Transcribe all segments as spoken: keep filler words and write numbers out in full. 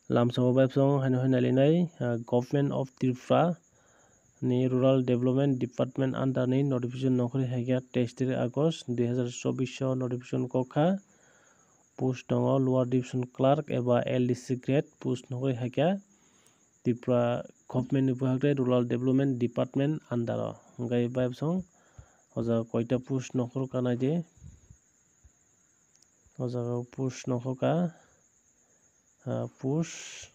Lamsao bai bwskango haino hai nailainai, ah, Government of Tripura ni Rural Development Department under ni notification nongkhorwi hai khe teis tarik August dui hazar chobbish o notification kok kha. Post tongo Lower Division Clerk eba L D C grade post nongkhorwi hai khe Tripura Government ni buhak tei Rural Development Department under o. Hwnkhe bai bwskango o jaga koita post nongkhor kha naidi. O jaga o post nongkhor kha, ah, post,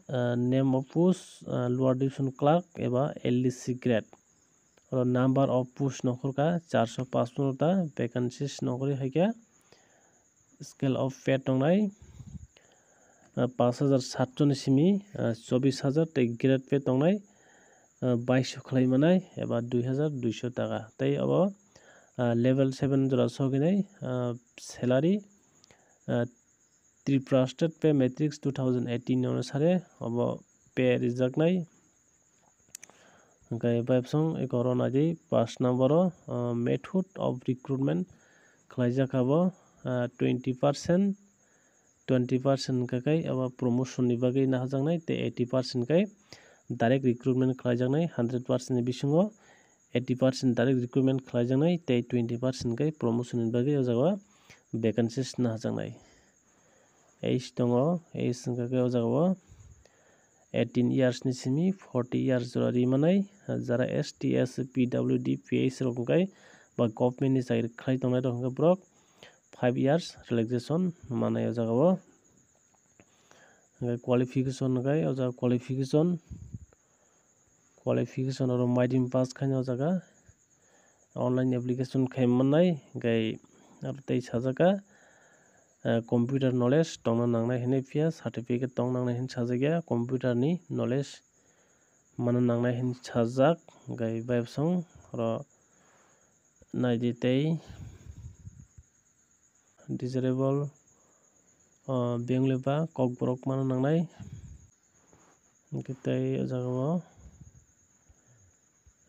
ah, name of post, ah, Lower Division Clerk eba L D C grade. Oro number of post nongkhor kha charso pachpano ta, vacancies nongkhorwi hai khe scale of pay tongnai, ah, pash hajar satso ni simi, ah, chobbish hajar tei grade pay tongnai, ah, baiso khlai manai eba dui hajar duiso taka. Tei obo, ah, level seven jora sogwi nai, ah, salary, ah, Tripura State Pay Matrix two thousand eighteen onusare obo pay rijaknai. Hwnkhe bai bwskango eko oro naidi pash number o, ah, method of recruitment khlaijak abo, ah, twenty percent, twenty percent hwnkhe kai abo promotion ni bagwi naharjaknai tei eighty percent kai direct recruitment khlaijaknai, hundred percent ni bisingo eighty percent direct recruitment khlaijaknai tei twenty percent kai promotion ni bagwi o jaga vacancies naharjaknai. Age tongo, age wngkha khe o jaga o eighteen years ni simi forty years jora ri manai, jara S T, S C, P W D, P H rok hwnkhe ba government ni chakri khlai tongnai rok hwnkhe borok five years relaxation manai o jaga o. Hwnkhe qualification hwnkhe o jaga qualification, qualification oro maidin pass khaina o jaga online application khai mannai, hwnkhe aro tei sajak kha, ah, computer knowledge tongna nangnai hinwi phiya certificate tong nangnai hinwi sajak ya, computer ni knowledge mana nangnai hinwi sajak, hwnkhe bai bwskango oro naidi tei desirable, ah, bengli ba kokborok mana nangnai. Hwnkhe tei o jaga o,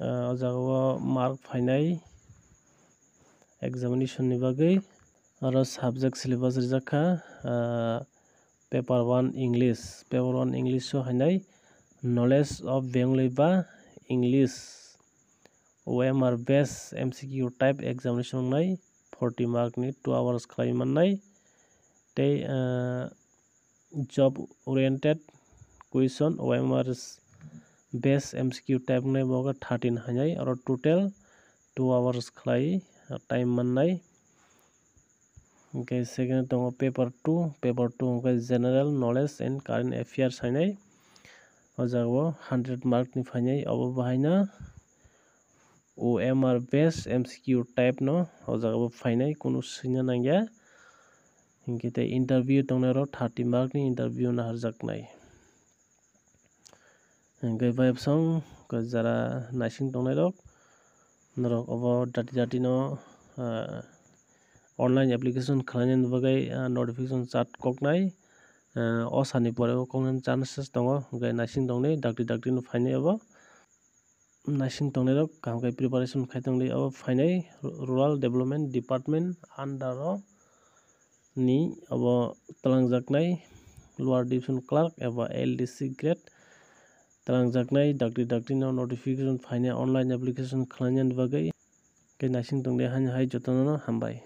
ah, o jaga o mark phainai examination ni bagwi. Aro subject syllabus rijak kha, ah, paper one English, paper one English o hainai knowledge of Bengali ba English. O M R based M C Q type examination wngnai, forty mark ni two hours khlai mannai. Tei, ah, job oriented question, O M R based M C Q type wngnai bo khe thirteen hainai, aro total two hours khlai time mannai. Hwnkhe second tongo paper two, paper two hwnkhe general knowledge and current affairs hainai. O jaga o hundred mark ni phainai, obo bahaino O M R based M C Q type no o jaga o phainai, kunu swina nangya. Hwnkhe tei interview tongnai rok thirty mark ni interview naharjaknai. Hwnkhe bai bwskango jara naising tongnai rok, norok obo dati dati no, ah, online application khlainani bagwi, ah, notification chat koknai, ah, o sani pore o koknani chances tongo, hwnkhe naising tongdi dakti dakti no phainai obo. Naising tongnai rok kaham khe preparation khai tongdi, obo phainai Rural Development Department under o ni obo twlangjaknai Lower Division Clerk eba L D C grade twlangjaknai dakti dakti no notification phainai online application khlainani bagwi. Khe naising tongdi haino hai jotono no hambai.